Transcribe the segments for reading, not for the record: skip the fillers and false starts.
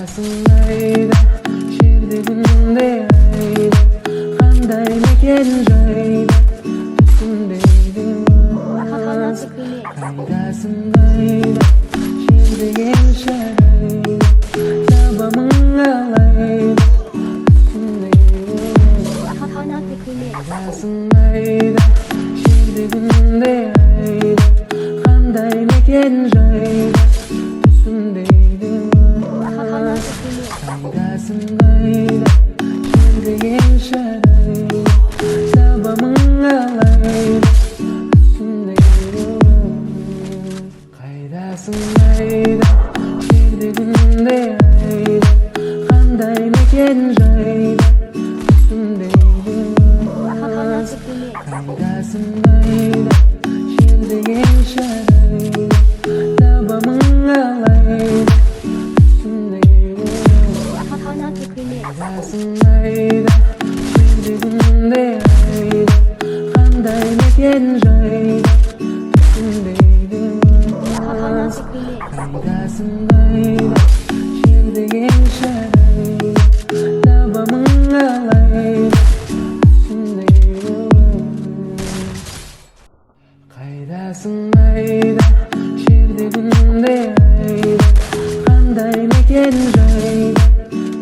Қайдасың, айда, жерде, күнде, айда, қандай мекен жайда, түсімде өз? Қайдасың, қайда, жер деген жарайды, табамын қалайда, түсімде өз? Қайдасың, айда, жерде, күнде, айда, қандай мекен жайда, түсімде өз? Қайдасың, қайда, жер деген жарайды, табамын қалайда, түсімде өз? Қайдасың, айда, жерде, күнде, айда, қандай мекен жайда, түсімде өз? Қайдасың, қайда, жер деген жарайды, табамын қалайда, түсімде өз? Қайдасың, айда, жерде, күнде, айда, қандай мекен жайда, түсімде өз? Қайдасың, қайда, жер деген жарайды, табамын қалайда, түсімде өз? Қайдасың, айда, жерде, күнде, айда, қандай мекен жайда,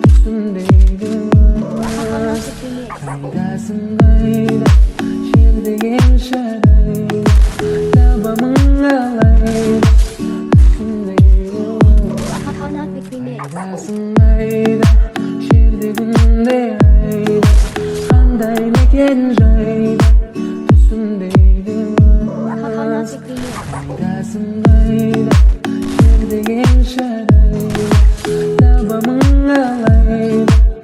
түсімде өз? Қайдасың, қайда, жер деген жарайды, табамын қалайда, түсімде өз? Қайдасың, айда, жерде, күнде, айда, қандай мекен жайда, түсімде өз? Қайдасың, қайда, жер деген жарайды, табамын қалайда.